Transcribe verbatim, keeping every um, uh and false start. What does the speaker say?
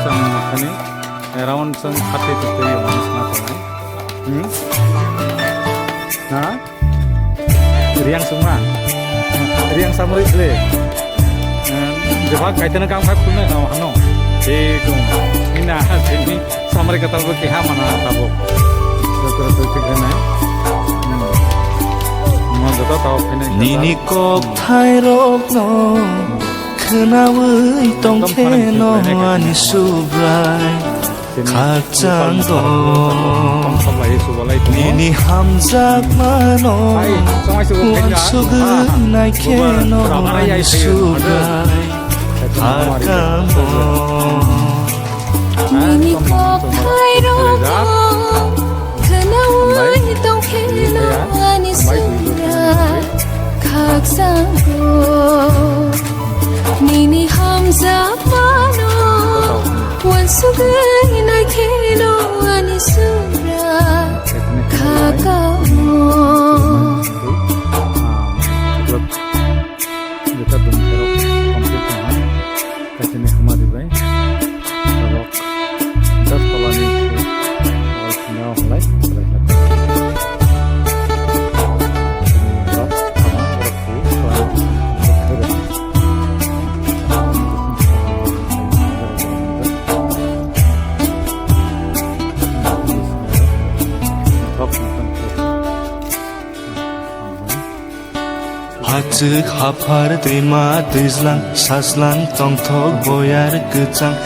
Chang thani, around chang thirty to thirty one sna tongnai. Hmm? Na? Riang sungma? Riang samri le. Jeba kaitana kam khai khulna ka hano. He kung. Ina, sini samri kata bo keha mana tabok. Doktor tu thik hai nai. Hmm. Mo joto tao phai nai. Nini kok thai rok no. Khwnawi tongkhe no ani Subrai khakchangno. Nini hamjakmano uansugwi naikhe no ani Subrai khakchangno. Nini kok thairokno khwnawi tongkheno ani Subrai khakchangno. Nini hamjakmano uansugwi naikheno ani Subrai khakchangno. Kaitini hamari bai. Tabok das palani se wal singao halai. Hachwk haphar twima twijlang sajlang tongthok boyar kwchang.